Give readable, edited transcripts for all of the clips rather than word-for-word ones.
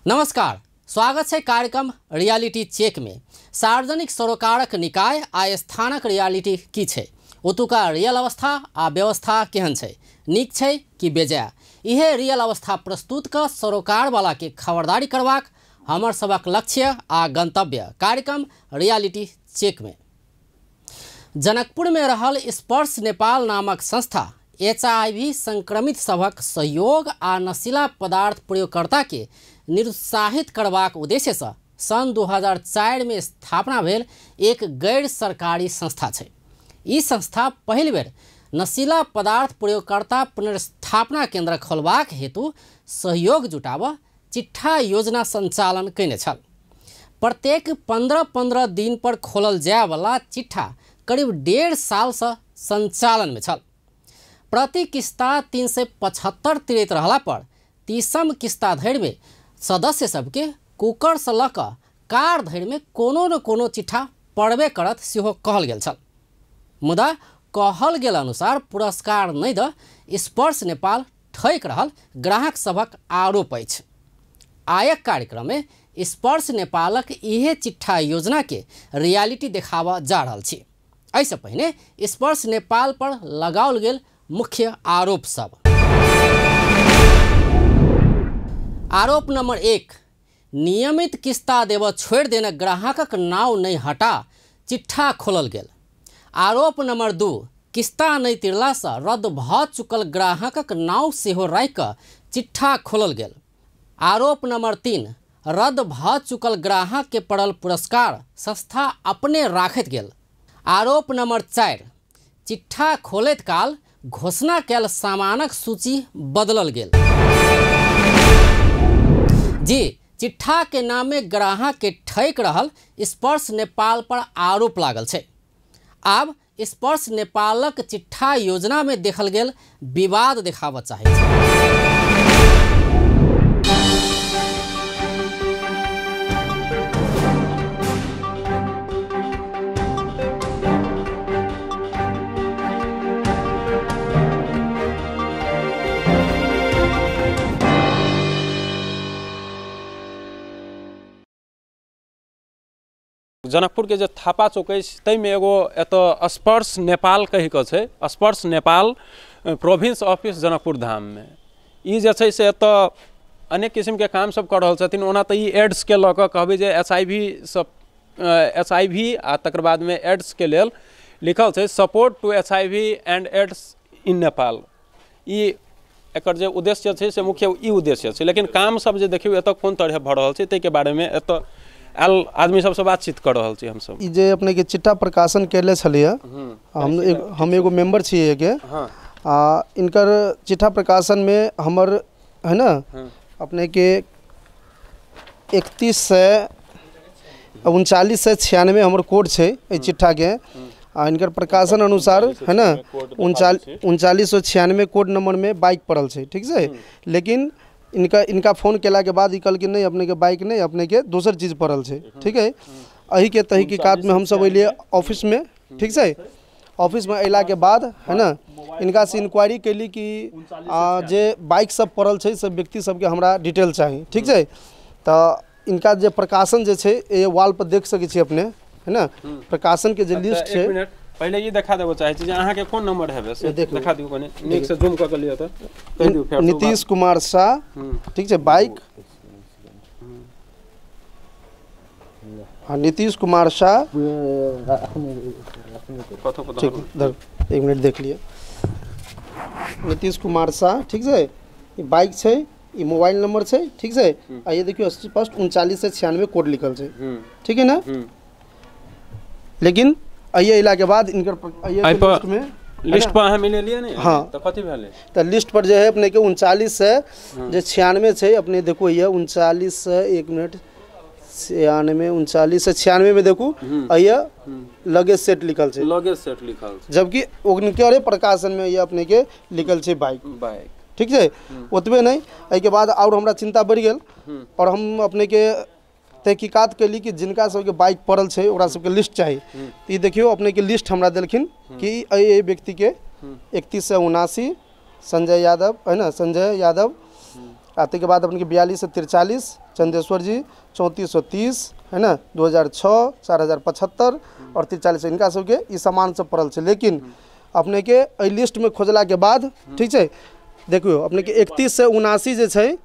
नमस्कार, स्वागत है कार्यक्रम रियलिटी चेक में। सार्वजनिक सरोकारक निकाय आ स्थानक रियलिटी की छै, ओतुका रियल अवस्था आ व्यवस्था केहन छै, नीक छै कि बेजाय, इहे रियल अवस्था प्रस्तुत क सरोकारवाला के खबरदारी करबाक हमर सबक लक्ष्य आ गंतव्य कार्यक्रम रियलिटी चेक में। जनकपुर में रहल स्पर्श नेपाल नामक संस्था HIV संक्रमित सभक सहयोग आ नशीला पदार्थ प्रयोगकर्ता के निरुत्साहित करबाक उद्देश्य से सन 2004 में स्थापना भेल एक गैर सरकारी संस्था छै। ई संस्था पहिल बेर नशीला पदार्थ प्रयोगकर्ता पुनर्स्थापना केंद्र खोलबाक हेतु सहयोग जुटाब चिट्ठा योजना संचालन कयने छल। प्रत्येक 15-15 दिन पर खोलल जायवला चिट्ठा करीब 1.5 साल से संचालन में छल। प्रति किस्ता 375 तिरैत रहला पर 30म किस्ता धरि में सदस्य सबके कुकर से लऽ कऽ कार धरि में कोनो न कोनो चिट्ठा पड़बे करत सेहो कहल गेल छल। मुदा कहल गेल अनुसार पुरस्कार नहि दऽ स्पर्श नेपाल ठकि रहल ग्राहक सभक आरोप अछि। आयक कार्यक्रम में स्पर्श नेपालक इहे चिट्ठा योजना के रियलिटी देखाबऽ जा रहल छी। एहिसँ पहिने स्पर्श नेपाल पर लगाओल गेल मुख्य आरोप सब। आरोप नंबर 1, नियमित किस्ता देव छोड़ि देने ग्राहकक नाव नहि हटा चिट्ठा खोलल गेल। आरोप नंबर 2, किस्ता नहि तिरलासँ रद्द भऽ चुकल ग्राहकक नाव सेहो राखि कऽ चिट्ठा खोलल गेल। आरोप नंबर 3, रद्द भऽ चुकल ग्राहक के पड़ल पुरस्कार संस्था अपने राखैत गेल। आरोप नंबर 4, चिट्ठा खोलैत काल घोषणा कयल सामानक सूची बदलल गेल। जी, चिट्ठा के नाम में ग्राहक के ठकि रहल स्पर्श नेपाल पर आरोप लागल छै। आब स्पर्श नेपालक चिट्ठा योजना में देखल गेल विवाद देखाबऽ चाहै छै। जनकपुर के जे थापा चौक अछि ताहिमे एगो एतऽ स्पर्श नेपाल कहि कऽ छै, स्पर्श नेपाल प्रोविंस ऑफिस जनकपुर धाममे ई जे छै से एतऽ अनेक किसिमके काम सब कऽ रहल छथिन। ओना तऽ ई एड्सके लऽ कऽ कहबै जे HIV सब HIV आ तकर बादमे एड्सके लेल लिखल छै support to HIV and AIDS in Nepal. ई एकर जे उद्देश्य छै से मुख्य ई उद्देश्य छै, लेकिन काम सब जे देखियौ एतऽ कोन तरह भऽ रहल छै ताहिके बारेमे एतऽ आयल आदमी सबसँ बातचीत कर रहल छी हमसब। ई जे अपने के चिट्ठा प्रकाशन कैले छलियै, हम एगो मेंबर छियै के। आ इनकर चिट्ठा प्रकाशन में हमर है ना अपने के 313996 हमर कोड छै एहि चिट्ठा के। आ इनकर प्रकाशन अनुसार है ना 3996 कोड नंबर में बाइक पड़ल छै, ठीक छै। लेकिन इनका इनका फोन केला के बाद ई कहलखिन नहीं अपने के बाइक नहीं, अपने के दोसर चीज़ पड़ल छै, ठीक है। एही के तहकीकात में हमसब अलियै ऑफिस में, ठीक छै। ऑफिस में अयला के बाद है ना इनका से इंक्वायरी कैली कि जे बाइक सब पड़ल छै सब व्यक्ति सबके हमरा डिटेल चाही, ठीक छै। तऽ इनका जे प्रकाशन जे छै ए वाल पर देख सकै छी अपने, है ना, प्रकाशन के जे लिस्ट छै। पहिले ई देखा देबो चाहै छी जे अहाँके कोन नंबर हेबे से देखा दियौ कनि नीक से जूम कऽ के लिअ तऽ कहि दियौ फेर। नीतीश कुमार शाह, ठीक छै, बाइक। हाँ, नीतीश कुमार शाह, ठीक, इधर एक मिनट देख लिअ। नीतीश कुमार शाह, ठीक छै, ई बाइक छै, ई मोबाइल नंबर छै, ठीक छै। आ ये देखियौ स्पष्ट 3996 कोड लिखल छै, ठीक है ना। लेकिन अइए अयला के बाद इनकर लिस्ट में लिस्ट पर अहाँ मिलेलियै ने? हाँ, तऽ कथी भेलै? तऽ लिस्ट पर जे है अपने के 39 से जे 96 छै अपने देखू, ये 39 से 1 मिनट 96 39 से 96 में देखू अइए लगेज सेट लिखल छै, लगेज सेट लिखल छै, जबकि उनके प्रकाशन में ये अपने के लिखल छै बाइक, बाइक, ठीक छै। ओतबे नहि, एहिके बाद और हमरा चिंता बढ़ि गेल और हम अपने के तहकीकात कैली कि जिनका सबके बाइक पड़ल छै ओकरा सबके लिस्ट चाही। ई देखियौ अपने के लिस्ट हमरा देलखिन कि एहि व्यक्ति के 3179 संजय यादव है ना, संजय यादव, आ ताहिके बाद अपने के 42 से 43 चंदेश्वर जी 3430 है ना, 2006 4075 और 43। इनका सबके ई सामान सब पड़ल छै। लेकिन अपने के एहि लिस्ट में खोजला के बाद ठीक छै, देखियौ अपने के 3179 जे छै,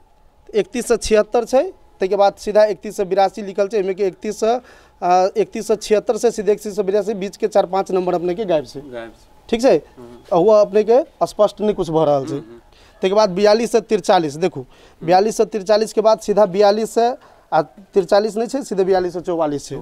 3176 छै, ताहिके बाद सीधा 3182 लिखल छै। एहिमे के 3176 से सीधे 3182 बीच के 4-5 नंबर अपने के गायब छै, ठीक छै। वह अपने के स्पष्ट नहीं कुछ भऽ रहल छै। ताहिके बाद 4243 देखू, 4243 के बाद सीधा 4243 नहीं छै, सीधे 4244 छै,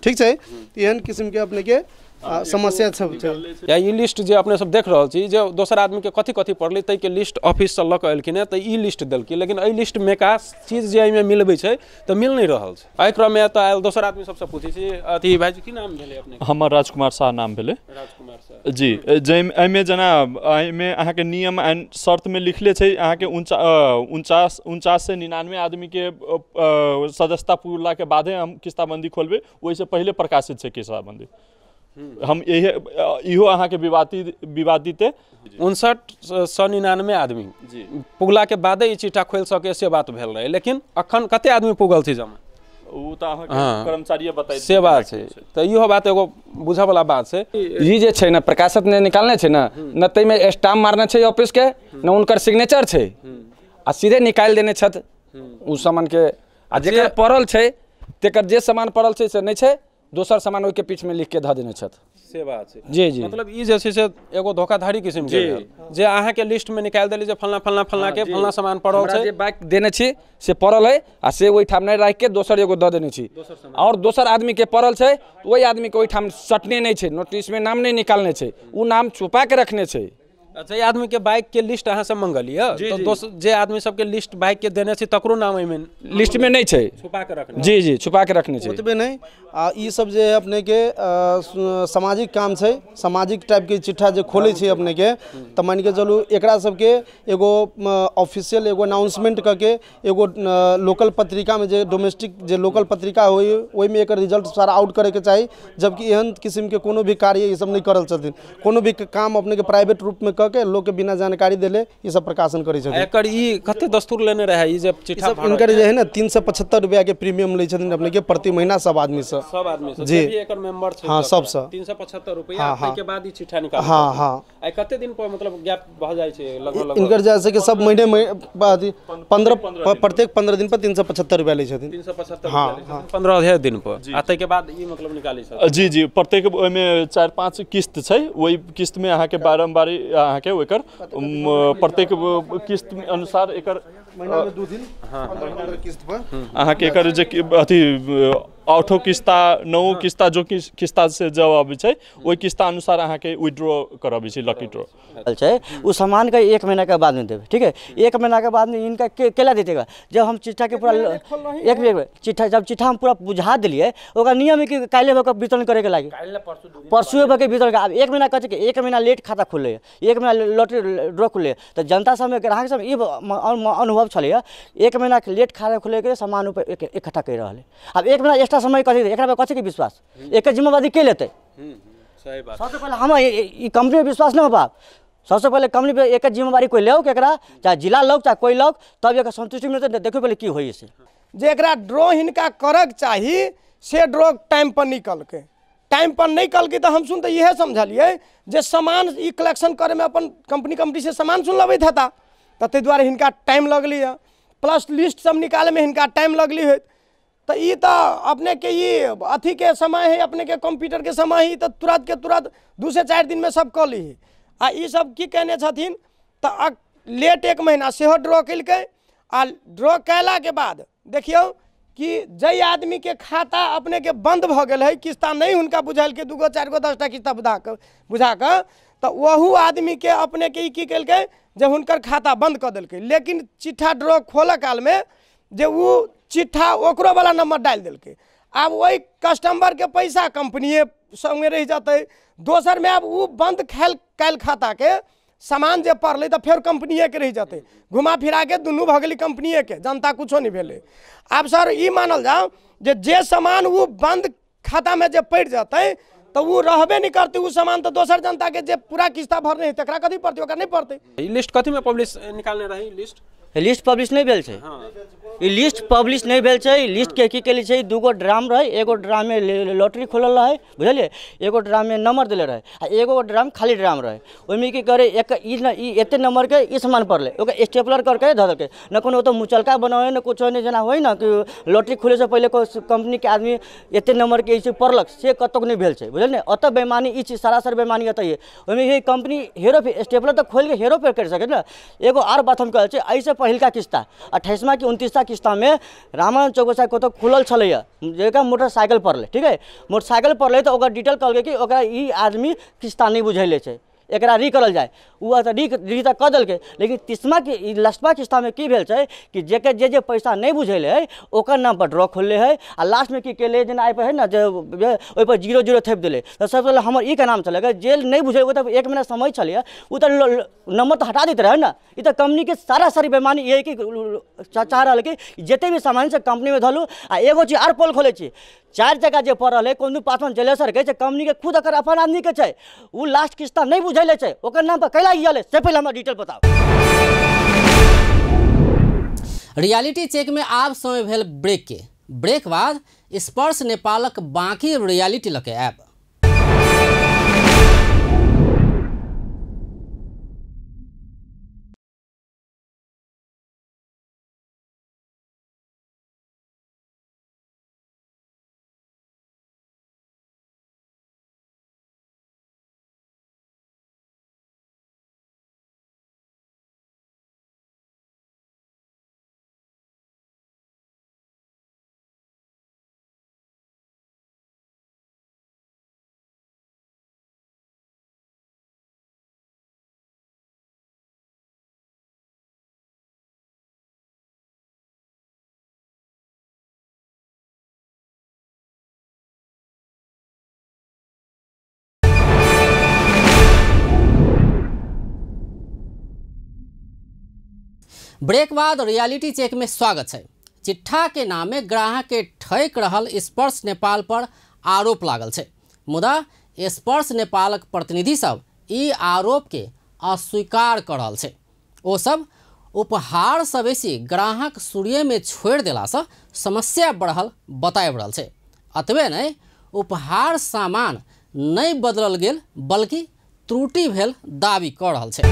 ठीक छै। एहन किस्म के अपने के समस्या सब छै। या ई लिस्ट जे अपने सब देख रहल छी जे दोसर आदमी के कथी कथी पड़लै ताहि के लिस्ट ऑफिस से लऽ कऽ एलखिन हेँ, तऽ ई लिस्ट देलखिन, लेकिन एहि लिस्ट में का चीज जे एहिमे मिलबै छै तऽ मिल नहि रहल छै। एहि क्रममे एतऽ आयल दोसर आदमी सबसँ पूछै छी। अथी भाईजी की नाम भेलै अपने? हमर राजकुमार शाह नाम भेलै। राजकुमार शाह जी। जाहिमे एहिमे जेना एहिमे अहाँके नियम एंड शर्तमे लिखले छै अहाँके 49 से 99 आदमीके सदस्यता पुरलाके बादे हम किस्ताबंदी खोलबै, ओहिसँ पहिले प्रकाशित छै किस्ताबंदी। हम इहो अहाँके विवादित 5999 आदमी जी पुगला के बादे ई चिट्ठा खोलि सके से बात भेल रहे, लेकिन अखन कते आदमी पुगल छै जमा ओ तऽ अहाँके कर्मचारी बताइ से बात छै। तऽ इहो बात एगो बुझऽ वाला बात छै। ई जे छै ने प्रकाशक ने निकालने छै ने, न ताहिमे स्टाम्प मारने छै ऑफिस के, न हुनकर सिग्नेचर छै, आ सीधे निकालि देने छथि ओ सामान के। आ जेकर पड़ल छै तेकर जे सामान पड़ल छै से नहि छै, दोसर सामान ओहिके पीछमे लिख के धऽ देने छथि से बात छै। जी जी। मतलब ई जे छै से एगो धोखाधड़ी किस्म के जे अहाँके लिस्ट में निकालि देली जे फलना फलना फलना के फलना सामान पड़ल छै, जे बाइक देने छी से पड़ल है आ से ओहिठाम नहि राखि के दोसर एगो दऽ देने छी, और दोसर आदमी के पड़ल छै ओहि आदमी के ओहिठाम सटने नहि छै, नोटिस में नाम नहि निकालने छै, ओ नाम छुपा के रखने छै। अच्छा, आदमी के बाइक के लिस्ट अहाँ सब मंगलियै तो दोस्त जे आदमी सबके लिस्ट बाइक के देने छै तकरो नाम एहिमे लिस्ट में नहीं छै, छुपा के रखने। जी जी, छुपा के रखने छै। ओतबे नहि, आ ई सब जे अपने के सामाजिक काम छै, सामाजिक टाइप के चिट्ठा जे खोलै छै अपने के, तऽ मानि के चलू एकरा सबके एगो ऑफिशियल एगो अनाउंसमेंट कऽ के एगो लोकल पत्रिका में जे डोमेस्टिक जे लोकल पत्रिका होइ ओहिमे एकर रिजल्ट सारा आउट करैके चाही। जबकि एहन किस्म के कोनो भी कार्य ई सब नहि करल छथिन, कोनो भी काम अपने के प्राइवेट रूप में कऽ के लोक के बिना जानकारी देले ई सब प्रकाशन करै छथिन। एकर ई कते दस्तूर लेने रहे ई जे चिट्ठा इनकर जे है ना 375 रुपया के प्रीमियम लै छथिन अपने के प्रति महीना सब आदमी से, सब आदमी से जी जे भी एकर मेंबर छै। हां, सब से 375 रुपया। ताहि के बाद ई चिट्ठा निकाल। हां हां। आ कते दिन पर मतलब गैप भऽ जाइ छै लगभग? इनकर जैसे कि सब महीने में 15 प्रत्येक 15 दिन पर 375 रुपया लै छथिन। 375 रुपया 15 दिन पर, आ ताहि के बाद ई मतलब निकालै छै। जी जी, प्रत्येक ओहिमे 4-5 किस्त छै, ओहि किस्त में अहाँके बारम्बार अहाँके ओकर प्रत्येक किस्त अनुसार एकर महीना में 2 दिन किस्त पर अहाँके एकर जे अथी 8 किस्ता 9 किस्ता जो किस्ता से जब अबै छै ओहि किस्ता अनुसार अहाँके विड्रॉ करबै छै, लकी ड्रॉ छै। उ सामान के 1 महीना के बाद में देबै, ठीक है। 1 महीना के बाद में इनका केला देतेगा जब हम चिट्ठा के पूरा एक चिट्ठा जब चिट्ठा हम पूरा बुझा दिलियै ओकर नियम है कि काल्हि भऽ के वितरण करे के लागी, परसुए भऽ के वितरण। आब 1 महीना कहै छै कि 1 महीना लेट खाता खुललै, 1 महीना लॉटरी ड्रॉ खुललै, तऽ जनता सबमे ग्राहक सब ई अनुभव छलैए 1 महीना लेट खाता खुलैके सामान इकट्ठा करि रहल है। आब 1 महीना एक्स्ट्रा समय कथी, एकरा पर कथीके विश्वास, एकर जिम्मेवारी के लेतै? सही बात। सबसे पहले हम ई कंपनी पर विश्वास नहीं हो पाब, सबसे पहले कंपनी पे एक जिम्मेवारी कोई लौ, एकरा चाहे जिला लौ चाहे कोई लौ, तब एक संतुष्टि मिलतै। देखियौ पहले की होइ से जे एकरा ड्रॉ हिनका करक चाही से ड्रॉ टाइम पर निकलकै, टाइम पर नहीं कलकै तऽ हम सुन तऽ इएह समझलियै जे सामान ई कलेक्शन करैमे अपन कंपनी से सामान सुन लबैत हेता, तऽ ताहि दुआरे हिनका टाइम लगली है, प्लस लिस्ट सब निकालैमे हिनका टाइम लगली होइत। तऽ ई तऽ अपने के ई अथीके समय है, अपने के कंप्यूटर के समय है, तऽ तुरंत के तुरंत 2 से 4 दिन में सब कऽ ली। आ ई सब की कहने छथिन तऽ लेट 1 महीना सेहो ड्रॉ केलकै, आ ड्रॉ कयलाके बाद देखियौ कि जाहि आदमीके खाता अपने के बंद भऽ गेल है, किस्ता नहीं हुनका बुझेलकै, 2 गो 4 गो 10टा किस्ता बुझा कऽ, तऽ ओहू आदमीके अपने के ई की केलकै जे हुनकर खाता बंद कऽ देलकै। लेकिन चिट्ठा ड्रॉ खोलऽ कालमे जे ओ चिट्ठा ओकरो वाला नंबर डालि देलकै, आब ओहि कस्टमरके पैसा कंपनीए संगे रहि जेतै। दोसरमे आब ओ बंद कैल खाताके सामान जे पड़लै तऽ फेर कंपनीएके रहि जेतै, घुमा फिराके दुनू भऽ गेलै कंपनीएके, जनता कुछो नहि भेलै। आब सर ई मानल जाउ जे सामान ओ बंद खातामे जे पड़ि जेतै तऽ ओ रहबे नहि करतै, ओ सामान तऽ दोसर जनताके जे पूरा किस्ता भरने है तकरा कथी पड़तै, ओकरा नहि पड़तै। ई लिस्ट कथीमे पब्लिश निकालने रही? लिस्ट पब्लिश नहीं भेल छै, ई लिस्ट पब्लिश नहि भेल छै। लिस्ट के की केले छै, दूगो ड्राम रहे, एगो ड्राम में लॉटरी खोलल रहे, बुझलिए, एगो ड्राम में नंबर देले रहे आ एगो ड्राम खाली ड्राम रहे। ओहिमे की करे एक ई न ई एते नंबर के ई सामान पड़लै, ओकरा स्टेपलर करके धऽ देलकै। न कोनो ओतऽ मुचलका बनावे न कुछो नहि, जेना होइ न कि लॉटरी खुले से पहिले कंपनी के आदमी एते नंबर के ई पड़लक, से कतौ नहि भेल छै, बुझलिए। ओतऽ बेमानी ई चीज सरासर बेमानी एतऽ ओहिमे कंपनी हेरो स्टेपलर तऽ खोलि के हेरो फेर करि सकै ने। एगो आर बात हम कहै छी, एहिसँ पहिलका किस्ता 28वां कि 29वां किस्तामे रामानंद चौक साइड कतौ खुलल छलैया, जेकरा मोटरसाइकिल पड़लै, ठीक है, मोटरसाइकिल पड़लै तऽ ओकर डिटेल कहलकै कि ओकरा ई आदमी किस्ता नहि बुझैले छै, एकरा री करल जाय। ओ तऽ री तऽ कऽ देलकै, लेकिन तीसमा कि लास्टमा किस्तामे की भेल छै कि जेकर जे जे पैसा नहि बुझेलै है ओकर नाम पर ड्रॉ खोलले है आ लास्टमे की केलै, जेना एहिपर है ने जे ओहिपर 0-0 थेप देलै। तऽ सबसँ पहिले हमर ई के नाम छलै, जे नहि बुझेलै ओ तऽ 1 महीना समय छलैए, ओ तऽ नंबर तऽ हटा दैत रहै ने। ई तऽ कंपनीके सारा सारी बेमानी इहे कि चाह रहल कि जते भी सामान छै कंपनीमे धलू। आ एगो चीज आर पोल खोलै छी, 4 जगह जे पड़ल है कोनो पासवान जलेसर के छै, कंपनी के खुद अकर अपन आदमी के छै, ओ लास्ट किस्ता नहि बुझेले छै, ओकर नाम पर कैला गेलै, से पहिले हमरा डिटेल बताउ। रियलिटी चेक में आब समय भेल ब्रेक के, ब्रेक बाद स्पर्श नेपालक बाकी रियलिटी लके आयब। ब्रेक बाद रियलिटी चेक में स्वागत है। चिट्ठा के नामे ग्राहक के ठकि रहल स्पर्श नेपाल पर आरोप लागल छै, मुदा स्पर्श नेपालक प्रतिनिधि सब ई आरोप के अस्वीकार कर रहल छै। ओ सब उपहार से बेसी ग्राहक सूर्य में छोड़ि देलासँ समस्या बढ़ल बताबि रहल छै। अतबे नहि, उपहार सामान नहि बदलल गेल बल्कि त्रुटि भेल दावी कऽ रहल छै।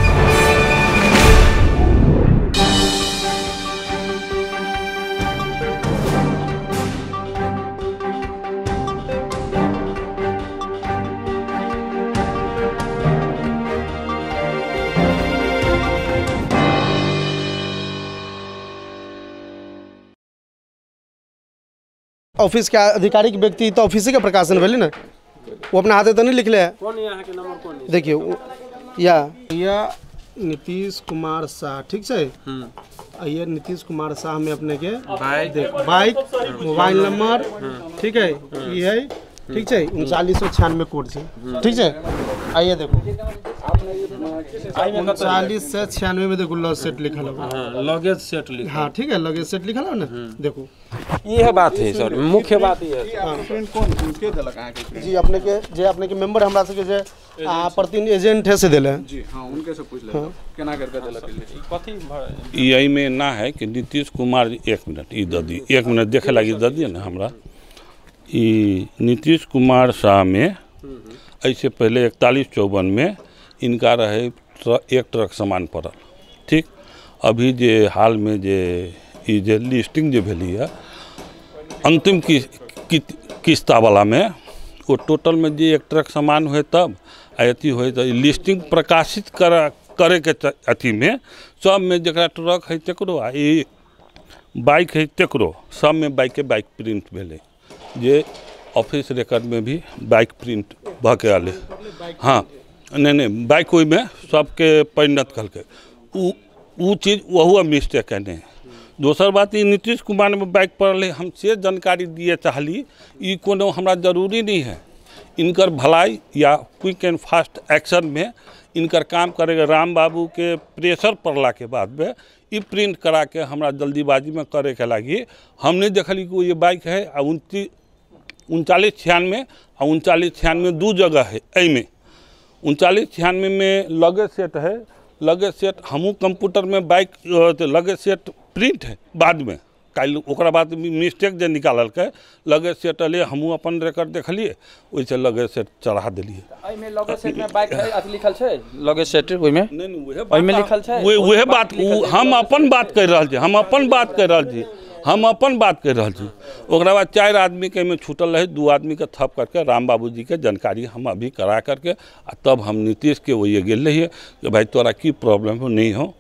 ऑफिस के आधिकारिक व्यक्ति तो ऑफिस के प्रकाशन भेलै ने, वो अपना हाथे तो नहीं लिखले है। कौन यहाँ के नंबर कौन? देखियो या नीतीश कुमार शाह, ठीक है, ये नीतीश कुमार शाह में अपने के बाइक मोबाइल नंबर, ठीक है, ये है, ठीक है, 3996 कोड से, ठीक है। आइए देखो 3996 में देखो लॉ सेट लिखल है, लगेज सेट लिखल, हाँ ठीक है, लगेज सेट लिखल है ना। देखो ये बात है सर, मुख्य बात ये है। कौन के देलक अहाँ के? जी अपने के जे अपने के मेंबर हमरा सबके जे प्रतिनिधि एजेंट है से देले। जी हां, उनके से पूछ ले केना करके देलक। कथी ई एहि में ना है कि नीतीश कुमार, एक मिनट ई the दी, एक मिनट देखे लागी the दिए ना हमरा। ई नीतीश कुमार शाह में ऐसे पहले 4154 में इनका रहे एक ट्रक सामान पड़ल, ठीक। अभी जे हाल में जे ई जे लिस्टिंग जे भेली है अंतिम किस्ता वाला में, वो टोटल में जे एक ट्रक सामान हुए तब आ अथी हुए तो लिस्टिंग प्रकाशित करे के अथी में सब में जरा ट्रक है तकरो आ ई बाइक है तकरो सब में बाइक के बाइक प्रिंट भेलै, जे ऑफिस रिकॉर्ड में भी बाइक प्रिंट भऽ के आले। हाँ नहीं नहीं, बाइक ओहिमे सबके परिणत कलकै, उ चीज वहु मिस्टेक है। दोसर बात ई नीतीश कुमार में बाइक पड़ल है, हम से जानकारी दिए चाहली, ई कोनो हमरा जरूरी नहीं है। इनकर भलाई या क्विक एंड फास्ट एक्शन में इनकर काम करेगा। राम बाबू के प्रेशर पड़ला के बाद में ई प्रिंट करा के हमरा जल्दीबाजी में करे के लागी। हम नहीं देखली कि ये बाइक है आ 3996 आ 3996 दू जगह है। एहिमे 3996 में लगेज सेट है, लगेज सेट हमहूँ कंप्यूटर में बाइक लगेज सेट प्रिंट है बाद में, काल्हि ओकरा बाद मिस्टेक जे निकाललकै लगेज सेट एलै, हमहूँ अपन रिकॉर्ड देखलियै, ओहिसँ लगेज सेट चढ़ा देलियै। एहिमे लगेज सेट में बाइक है अथी लिखल छै लगेज सेट ओहिमे नहि, ओहिमे लिखल छै उहे बात। हम अपन बात कहि रहल छी, हम अपन बात कहि रहल छी, हम अपन बात कहि रहल छी। ओकरा बाद 4 आदमीके एहिमे छूटल रहै, 2 आदमीके थप करके राम बाबूजीके जानकारी हम अभी करा करके आ तब हम नीतीशके ओहिए गेल रहियै कि भाइ तोरा की प्रॉब्लम हो नहीं हो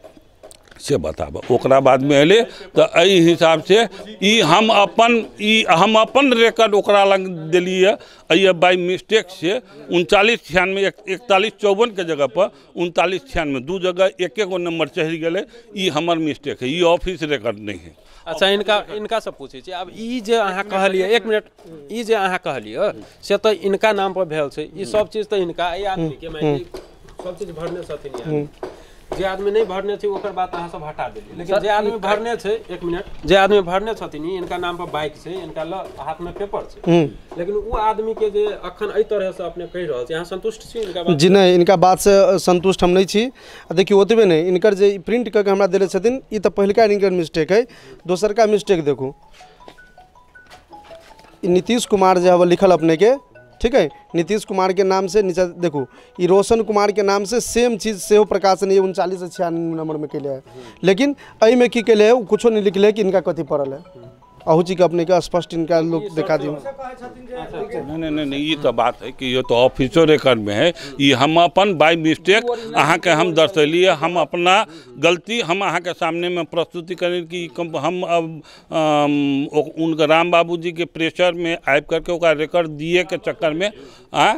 से बताब। ओकरा बादमे अयलै तऽ एहि हिसाबसँ ई हम अपन रिकॉर्ड ओकरा लग देलियै। एहि बाइ मिस्टेक से 3996 4154 के जगह पर 3996 दू जगह एक एगो नंबर चढ़ि गेलै। ई हमर मिस्टेक है, ई ऑफिस रिकॉर्ड नहीं है। अच्छा, इनका से पूछै छी आब ई जे अहाँ कहलियै, एक मिनट, ई जे अहाँ कहलियै से तऽ इनका नाम पर भेल छै, ई सब चीज तऽ इनका एहि आदमीके मानि सब चीज भरने छथिन। जे आदमी नहीं भरने छै ओकर बात अहाँ सब हटा देलियै, लेकिन जे आदमी भरने छै, एक मिनट, जे आदमी भरने छथिन इनका नाम पर बाइक छै, इनका ल हाथ में पेपर छै, लेकिन ओ आदमी के जे अखन एहि तरह से अपने कहि रहल छी, अहाँ संतुष्ट छी इनका बात? जी नहीं, इनका बात से संतुष्ट हम नहीं छी। देखियौ ओतबे नहीं, इनकर जे प्रिंट कऽ के हमरा देले छथिन ई तऽ पहिलका इनकर मिस्टेक है, दोसरका मिस्टेक देखू, नीतीश कुमार जे हवे लिखल अपने के, ठीक है, नीतीश कुमार के नाम से नीचा देखू ई रोशन कुमार के नाम से सेम चीज सेहो प्रकाशन ये 3996 नंबर में कैले है, लेकिन एहिमे की कैले है कुछो नहीं लिखले कि इनका कथी पड़ल है। अहू चीज के अपने के स्पष्ट इनका लोग दिखा दियो। नहीं नहीं नहीं, ये तो बात है कि ये तो ऑफिसो रिकॉर्ड में है। ये हम अपन बाय मिस्टेक अहाँ के हम दर्शेलिए, हम अपना गलती हम अहाँ के सामने में प्रस्तुति करें कि हम अब उनका राम बाबूजी के प्रेशर में आबि करके ओकरा रिकॉर्ड दिए के चक्कर में आ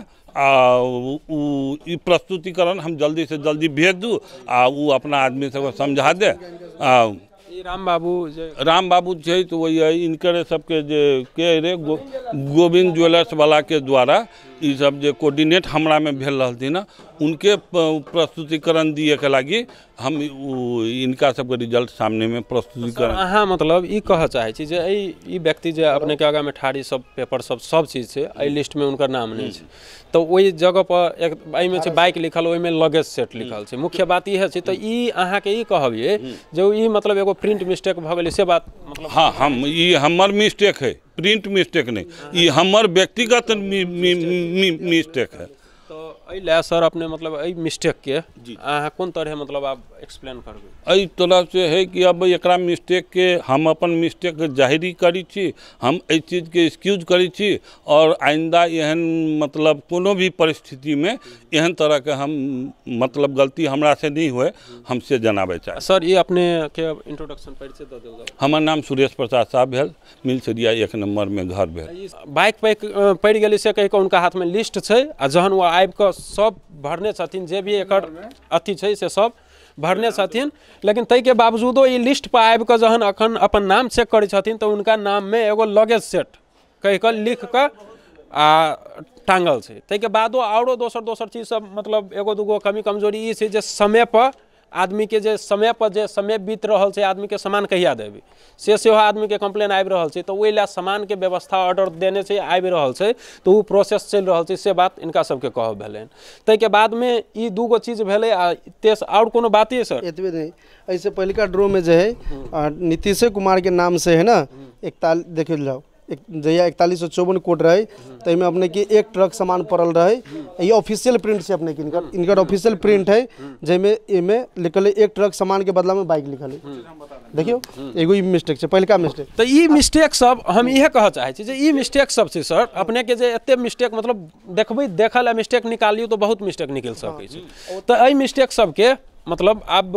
प्रस्तुतिकरण हम जल्दी से जल्दी भेज दू आ वो अपना आदमी सबके समझा दे। आ राम बाबू राम बाबू छै तो वही इनकर सबके जे के रे गोविंद ज्वेलर्स वाला के द्वारा ई सब जे कोऑर्डिनेट हमरा में भेल रहलथिन ना, उनके प्रस्तुतिकरण दिए के लागी हम इनका सबके रिजल्ट सामने में प्रस्तुतिकरण। अहाँ मतलब ई कहऽ चाहै छी जे ई व्यक्ति जे अपने के आगाँ में ठाढ़ी सब पेपर सब सब चीज छै, एहि लिस्ट में उनकर नाम नहीं छै, तो ओहि जगह पर एक एहिमे छै बाइक लिखल, ओहिमे लगेज सेट लिखल छै, मुख्य बात इएह छै। तऽ ई अहाँके ई कहबियै जे ई मतलब एगो प्रिंट मिस्टेक भऽ गेलै से बात मतलब? हाँ, हम ई हमर मिस्टेक है, प्रिंट मिस्टेक नहीं, ई हमर व्यक्तिगत मिस्टेक है। तो एहि लए सर अपने मतलब एहि मिस्टेक के अहाँ कोन तरह मतलब आप एक्सप्लेन करबै? एहि तरह से है कि अब एकरा मिस्टेक के हम अपन मिस्टेक जाहिरी करै छी, हम एहि चीजके एक्सक्यूज करै छी और आइंदा एहन मतलब कोनो भी परिस्थितिमे एहन तरहके हम मतलब गलती हमरा से नहीं हुए, हम से जनाबै चाहै। सर ये अपने के इंट्रोडक्शन परिचय दऽ देल जाउ। हमर नाम सुरेश प्रसाद साहब भेल, मिलसरिया 1 नंबर में घर भेल। बाइक पड़ि गेलै से कहि कऽ उनका हाथमे लिस्ट छै आ जहन ओ आबि कऽ सब भरने छथिन, जे भी एकर अथी छै से सब भरने छथिन, लेकिन ताहिके बावजूदो ई लिस्ट पर आबि कऽ जहन अखन अपन नाम चेक करै छथिन तऽ उनका नाममे एगो लगेज सेट कहि कऽ लिख कऽ आ टाँगल छै। ताहिके बादो आओरो दोसर दोसर चीज सब मतलब एगो दूगो कमी कमजोरी ई छै जे समय पर आदमीके जे समय पर जे समय बीत रहल छै आदमीके सामान कहिया देबै से सेहो आदमीके कंप्लेन आबि रहल छै, तऽ ओहि लए सामानके व्यवस्था ऑर्डर देने छै, आबि रहल छै, तऽ ओ प्रोसेस चलि रहल छै से बात इनका सबके कहब भेलनि। ताहिके बादमे ई दूगो चीज भेलै आ तेस आओर कोनो बात ये सर? एतबे नहीं, एहिसँ पहिलका ड्रॉमे जे है नीतीशे कुमार के नाम से है ना, देखल जाओ जहिया 4154 कोड रहे ताहिमे अपने के एक ट्रक सामान पड़ल रहे। ये ऑफिशियल प्रिंट से अपने के इनकर ऑफिशियल प्रिंट है जाहिमे एहिमे लिखल है एक ट्रक सामान के बदला में बाइक लिखल है। देखियो एगो ई मिस्टेक छै, पहिलका मिस्टेक। तऽ ई मिस्टेक सब हम इएह कहऽ चाहै छी जे ई मिस्टेक सब छै सर, अपने के जे एते मिस्टेक मतलब देखबै देखल आ मिस्टेक निकालियौ तऽ बहुत मिस्टेक निकलि सकै छै, तऽ एहि मिस्टेक सबके मतलब आब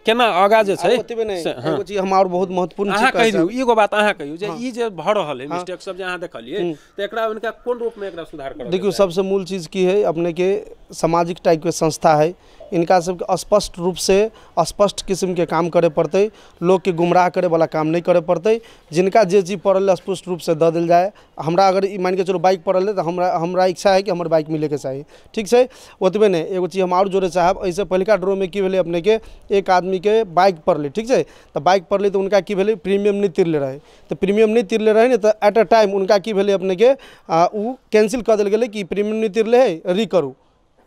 केना आगा जे छै एगो चीज हम और बहुत महत्वपूर्ण अहाँ कहि दियौ, एगो बात अहाँ कहियौ जे ई जे भऽ रहल है मिस्टेक सब जे अहाँ देखलियै तऽ एकरा उनका कोन रूप में एकरा सुधार करब? देखियौ सबसे मूल चीज की है, अपने के सामाजिक टाइप के संस्था है, इनका सबके स्पष्ट रूप से स्पष्ट किस्म के काम करे पड़तै, लोग के गुमराह करे वाला काम नहीं करे पड़तै। जिनका जे चीज पड़ल है स्पष्ट रूप से दऽ देल जाए। हमरा अगर ई मान के चलो बाइक पड़ल है तो हमरा इच्छा है कि हमर बाइक मिले के चाही, ठीक छै। ओतबे नहीं, एगो चीज हम और जोड़े चाहब, एहिसँ पहिलका ड्रॉ में की भेलै अपने के एक आदमी के बाइक पड़लै, ठीक छै, तऽ बाइक पड़लै तऽ उनका की भेलै प्रीमियम नहीं तिरले रहे, तऽ प्रीमियम नहीं तिरले रहे ने तऽ एट अ टाइम उनका की भेलै अपने के उ कैंसिल कऽ देल गेलै कि प्रीमियम नहीं तिरले है री करू,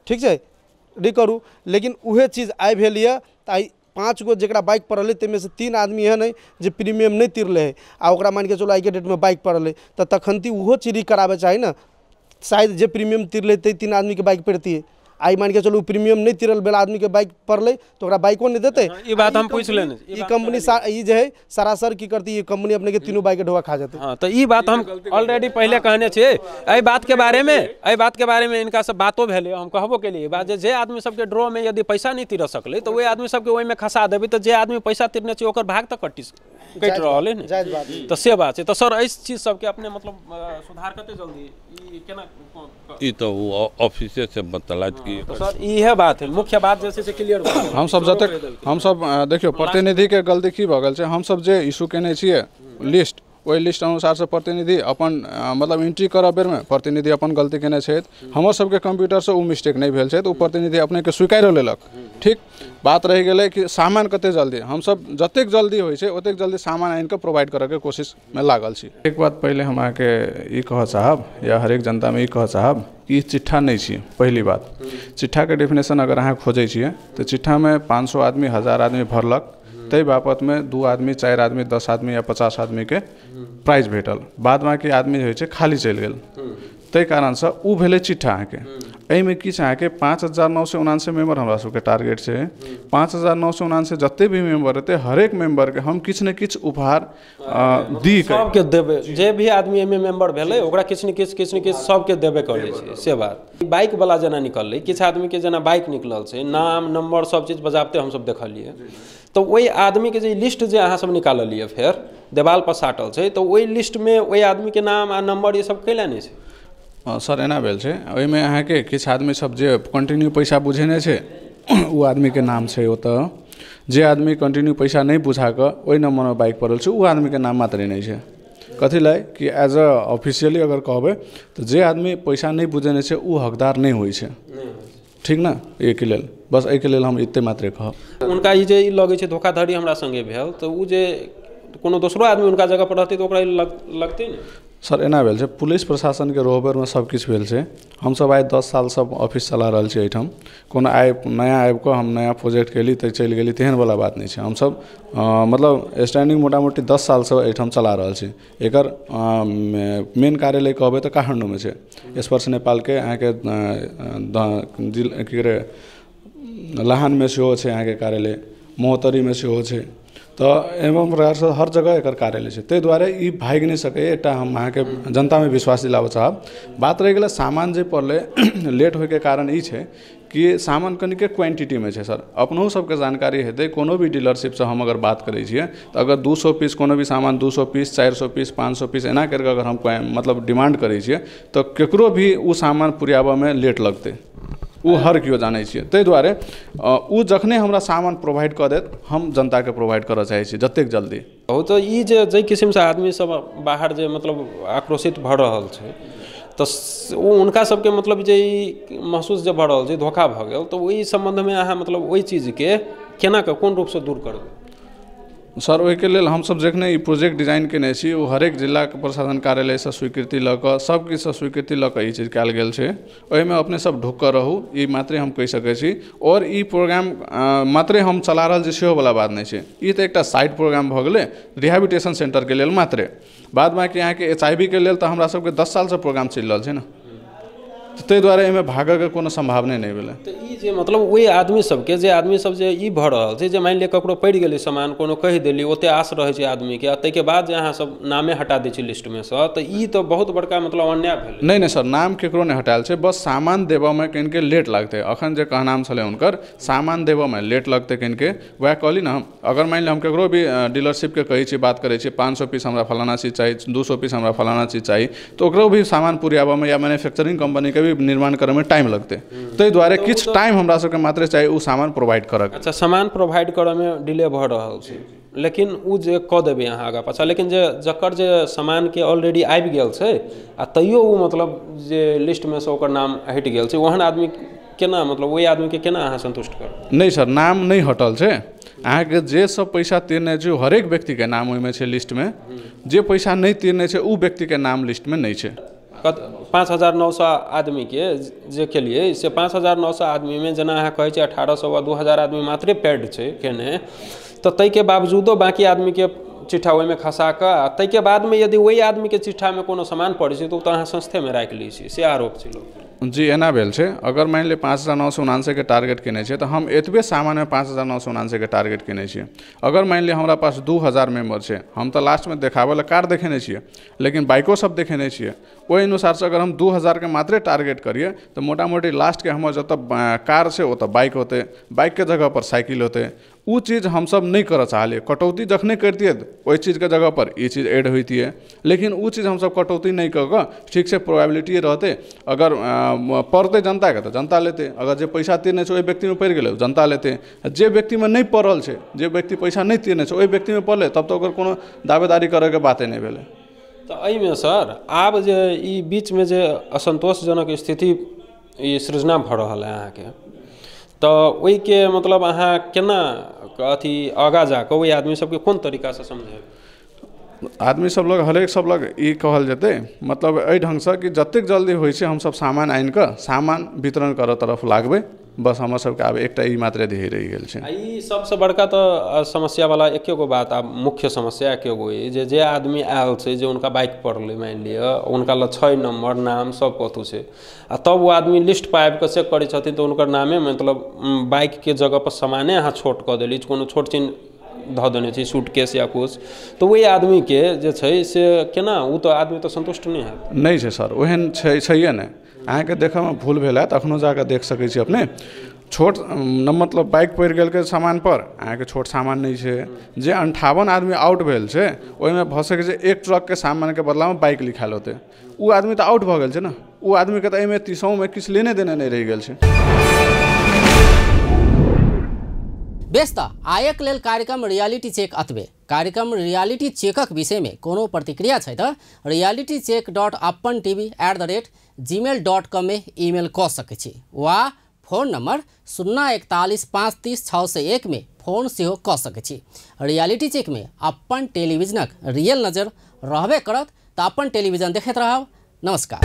ठीक छै, री करू। लेकिन उहे चीज आइ भेल यऽ तऽ आइ 5 गो जकरा बाइक पड़ल है ताहिमे से 3 आदमी एहन है जे प्रीमियम नहीं तिरले है आ ओकरा मानिके चलू आइके डेटमे बाइक पड़ल है, तऽ तखनती ओहो चीज कराबे चाही ने। शायद जे प्रीमियम तिरले तै 3 आदमीके बाइक पड़तियै, आई मान के चलू प्रीमियम नहीं तिरल बेला आदमी के बाइक पड़ले तो ओकरा बाइको नहीं देते। ई बात हम पूछ लेने, ई कंपनी ई जे है सरासर की करती, ये कंपनी अपने के तीनों बाइक के ढोआ खा जाते। हाँ, तो ई बात हम ऑलरेडी पहले कहने छियै। एहि बात के बारे में, एहि बात के बारे में इनका सब बातो भेलै, हम कहबो केलियै बात जे आदमी सबके ड्रॉ में यदि पैसा नहीं तिर सकलै तो ओहि आदमी सबके ओहिमे खसा देबै, तऽ जे आदमी पैसा तिरने छै ओकर भाग तऽ कटि रहल है ने, तऽ से बात छै। तऽ सर एहि चीज सबके अपने मतलब सुधार कते जल्दी ई केना, ई तऽ ओ ऑफिसे से बतलात कि सर इहे बात है मुख्य बात जे छै से क्लियर। हमसब जतेक हमसब देखियौ प्रतिनिधिके गलती की भऽ गेल छै, हमसब जे इशू केने छियै लिस्ट, ओहि लिस्ट अनुसार से प्रतिनिधि अपन मतलब एंट्री करऽ बेरमे प्रतिनिधि अपन गलती केने छथि। हमर सबके कंप्यूटरसँ ओ मिस्टेक नहि भेल छै, तऽ ओ प्रतिनिधि अपनेके स्वीकारियो लेलक। ठीक बात रहि गेलै कि सामान कते जल्दी, हमसब जतेक जल्दी होइ छै ओतेक जल्दी सामान आनिकऽ प्रोवाइड करऽके कोशिशमे लागल छी। एक बात पहिले हम अहाँके ई कहऽ चाहब या हरेक जनतामे ई कहऽ चाहब कि ई चिट्ठा नहि छियै। पहिली बात चिट्ठाके डेफिनेशन अगर अहाँ खोजै छियै तऽ चिट्ठामे 500 आदमी 1000 आदमी भरलक, ताहि बापतमे 2 आदमी 4 आदमी 10 आदमी या 50 आदमीके प्राइज भेटल, बाद बाकी आदमी होइ छै खाली चलि गेल। ताहि कारणसँ ओ भेलै चिट्ठा। अहाँके एहिमे की छै, अहाँके 5999 मेम्बर हमरा सबके टारगेट छै। 5999 जतेक भी मेम्बर हेतै हरेक मेम्बरके हम किछु ने किछु उपहार दी सबके देबै। जे भी आदमी एहिमे मेम्बर भेलै ओकरा किछु ने किछु किछु ने किछु सबके देबे करै छै। से बात बाइक वाला जेना निकललै, किछु आदमीके जेना बाइक निकलल छै, नाम नंबर सब चीज बजाबते हमसब देखलियै, तऽ ओहि आदमीके जे लिस्ट जे अहाँ सब निकाललियै फेर देवाल पर साटल छै, तऽ ओहि लिस्टमे ओहि आदमीके नाम आ नंबर ई सब कैला नहि छै? सर एना भेल छै, ओहिमे अहाँके किछु आदमी सब जे कंटिन्यू पैसा बुझेने छै ओ आदमीके नाम छै ओतऽ, जे आदमी कंटिन्यू पैसा नहि बुझा कऽ ओहि नंबरमे बाइक पड़ल छै ओ आदमीके नाम मात्र नहि छै। कथी लए कि एज अ ऑफिशियली अगर कहबै तऽ जे आदमी पैसा नहि बुझेने छै ओ हकदार नहि होइ छै, ठीक ने? एहिके लेल बस एहिके लेल हम एते मात्रे कहब। हुनका ई जे ई लगै छै धोखाधड़ी हमरा सङ्गे भेल, तऽ ओ जे कोनो दोसरो आदमी हुनका जगह पर रहतै तऽ ओकरा लगतै ने? सर एना भेल छै, पुलिस प्रशासनके रोहबरमे सब किछु भेल छै। हमसब आइ 10 सालसँ ऑफिस चला रहल छी एहिठाम, कोनो आइ नया आबिकऽ हम नया प्रोजेक्ट केली तऽ चलि गेली तेहनवला बात नहि छै। हमसब मतलब स्टैंडिंग मोटा मोटी 10 सालसँ एहिठाम चला रहल छी। एकर मेन कार्यालय कहबै तऽ काठमाण्डूमे छै, स्पर्श नेपालके अहाँके की कहै लहानमे सेहो छै अहाँके कार्यालय, महोत्तरीमे सेहो छै, तऽ एवं प्रकारसँ हर जगह एकर कार्यालय छै। ताहि दुआरे ई भागि नहि सकैए, एकटा हम अहाँके जनतामे विश्वास दिलाबऽ चाहब। बात रहि गेलै सामान जे पड़लै लेट होइके कारण ई छै कि सामान कनिके क्वान्टिटीमे छै। सर अपनहु सबके जानकारी हेतै, कोनो भी डीलरशिपसँ हम अगर बात करै छियै तऽ अगर 200 पीस कोनो भी सामान 200 पीस 400 पीस 500 पीस एना करिके अगर हम मतलब डिमांड करै छियै तऽ केकरो भी ओ सामान पुरियाबऽमे लेट लगतै, ओ हर केओ जानै छियै। ताहि दुआरे ओ जखने हमरा सामान प्रोवाइड कऽ देत हम जनताके प्रोवाइड करऽ चाहै छी जतेक जल्दी। ओ तऽ ई जे जाहि किसिमसँ आदमी सब बाहर जे मतलब आक्रोशित भऽ रहल छै तऽ ओ हुनका सबके मतलब जे ई महसूस जे भऽ रहल छै धोखा भऽ गेल, तऽ ओहि सम्बन्धमे अहाँ मतलब ओहि चीजके केना कऽ कोन रूपसँ दूर करबै? सर ओहिके लेल हमसब जखने ई प्रोजेक्ट डिजाइन केने छी ओ हरेक जिलाके प्रशासन कार्यालयसँ स्वीकृति लऽ कऽ सब किछुसँ स्वीकृति लऽ कऽ ई चीज कयल गेल छै। ओहिमे अपने सब ढुकि कऽ रहू ई मात्रे हम कहि सकै छी। आओर ई प्रोग्राम मात्रे हम चला रहल छी सेहो वला बात नहि छै, ई तऽ एकटा साइड प्रोग्राम भऽ गेलै रिहेबिलिटेशन सेंटरके लेल मात्रे। बाद बाकी अहाँके HIV के लेल तऽ हमरा सबके 10 सालसँ प्रोग्राम चलि रहल छै ने, ताहि दुआरे एहिमे भागयके कोनो सम्भावने नहि भेलै। तऽ ई जे मतलब ओहि आदमी सबके जे आदमी सब जे ई भऽ रहल छै जे मानि लिअ ककरो पड़ि गेलै सामान, कोनो कहि देली, ओते आस रहै छै आदमीके, आ ताहिके बाद जे अहाँ सब नामे हटा दै छी लिस्टमे सँ, तऽ ई तऽ बहुत बड़का मतलब अन्याय भेलै। नहि नहि सर, नाम केकरो नहि हटायल छै, बस सामान देबऽमे कनिके लेट लगतै। अखन जे कहनाम छलै हुनकर, सामान देबऽमे लेट लगतै कनिके, वएह कहली ने हम। अगर मानि लिअ हम केकरो भी डीलरशिपके कहै छी, बात करै छी 500 पीस हमरा फलाना चीज चाही, 200 पीस हमरा फलाना चीज चाही, तऽ ओकरो भी सामान पुरियाबऽमे या मैन्युफैक्चरिंग कम्पनीके भी निर्माण करऽमे टाइम लगतै। ताहि दुआरे किछु टाइम हमरा सबके मात्र चाही ओ सामान प्रोवाइड करऽ। अच्छा, सामान प्रोवाइड करऽमे डिले भऽ रहल छै, लेकिन ओ जे कऽ देबै अहाँ आगाँ पाछाँ, लेकिन जे जकर जे सामानके ऑलरेडी आबि गेल छै आ तैयो ओ मतलब जे लिस्टमे सँ ओकर नाम हटि गेल छै, ओहन आदमी केना मतलब ओहि आदमीके केना अहाँ सन्तुष्ट करब? नहि सर, नाम नहि हटल छै। अहाँके जे सब पैसा तिरने छै हरेक व्यक्तिके नाम ओहिमे छै लिस्टमे, जे पैसा नहि तिरने छै ओ व्यक्तिके नाम लिस्टमे नहि छै। 5900 आदमीके जे केलियै से 5900 आदमीमे जेना अहाँ कहै छियै 1800 वा 2000 आदमी मात्रे पेड छै केने, तऽ ताहिके बावजूदो बाँकी आदमीके चिट्ठा ओहिमे खसा कऽ आ ताहिके बादमे यदि ओहि आदमीके चिट्ठामे कोनो सामान पड़ै छै तऽ ओ तऽ अहाँ संस्थेमे राखि लै छियै, से आरोप छै लोक। जी एना भेल छै। अगर मानि लिअ 5999 के टारगेट केने छियै तऽ हम एतबे सामानमे 5999 के टारगेट केने छियै। अगर मानि लिअ हमरा पास 2000 मेम्बर छै, हम तऽ लास्टमे देखाबै लए कार देखेने छियै लेकिन बाइको सब देखेने छियै, ओहि अनुसारसँ अगर हम 2000 के मात्रे टारगेट करियै तऽ मोटा मोटी लास्टके हमर जतऽ कार छै ओतऽ बाइक होतै, बाइकके जगहपर साइकिल होतै। ओ चीज हमसब नहि करऽ चाहलियै। कटौती जखने करितियै ओहि चीजके जगहपर ई चीज एड होइतियै, लेकिन ओ चीज हमसब कटौती नहि कऽ कऽ ठीक छै प्रोबेबिलिटी रहतै, अगर पड़तै जनताके तऽ जनता लेतै, अगर जे पैसा तीरने छै ओहि व्यक्तिमे पड़ि गेलै जनता लेतै, जे व्यक्तिमे नहि पड़ल छै, जे व्यक्ति पैसा नहि तीरने छै ओहि व्यक्तिमे पड़लै तब तऽ ओकर कोनो दावेदारी करैके बाते नहि भेलै। तऽ एहिमे सर आब जे ई बीचमे जे असन्तोषजनक स्थिति ई सृजना भऽ रहल है अहाँके, तऽ ओहिके मतलब अहाँ केना अथी आगाँ जाकऽ ओहि आदमी सबके कोन तरीकासँ समझेबै? आदमी सब लग हरेक सब लग ई कहल जेतै मतलब एहि ढङ्गसँ कि जतेक जल्दी होइ छै हमसब सामान आनिकऽ सामान वितरण करऽ तरफ लागबै, बस हमर सबके आब एकटा ई मात्रे ध्येय रहि गेल छै। ई सबसँ बड़का तऽ समस्यावला एके गो बात, आब मुख्य समस्या एके गो जे जे आदमी आयल छै जे हुनका बाइक पड़लै मानि लिअ, हुनका लग छै नम्बर नाम सब कतहु छै, आ तब ओ आदमी लिस्ट पर आबि कऽ चेक करै छथिन तऽ हुनकर नामे मतलब बाइकके जगह पर सामाने अहाँ छोट कऽ देली, कोनो छोट चिन्ह धऽ देने छी सूटकेस या कुछ, तऽ ओहि आदमीके जे छै से केना ओ तऽ आदमी तऽ सन्तुष्ट नहि हैत। नहि छै सर, ओहन छै छैहे नहि। अहाँके देखयमे भूल भेल हैत, अखनो जाकऽ देख सकै छी अपने। छोट मतलब बाइक पड़ि गेल के सामानपर अहाँके छोट सामान नहि छै। जे 58 आदमी आउट भेल छै ओहिमे भऽ सकै छै एक ट्रकके सामानके बदलामे बाइक लिखायल होतै, ओ आदमी तऽ आउट भऽ गेल छै ने, ओ आदमीके तऽ एहिमे 30मे किछु लेने देने नहि रहि गेल छै। बेस तऽ आयक लेल कार्यक्रम रियलिटी चेक अतबे। कार्यक्रम रियलिटी चेकक विषयमे कोनो प्रतिक्रिया छै तऽ realitycheck.apantv@gmail.com में ईमेल कऽ सकै छी वा फोन नंबर 041 530 601 में फोन सेहो कऽ सकै छी। रियलिटी चेक में अपन टेलीविजनक रियल नजर रहबे करत, तऽ अपन टेलीविजन देखैत रहब। नमस्कार।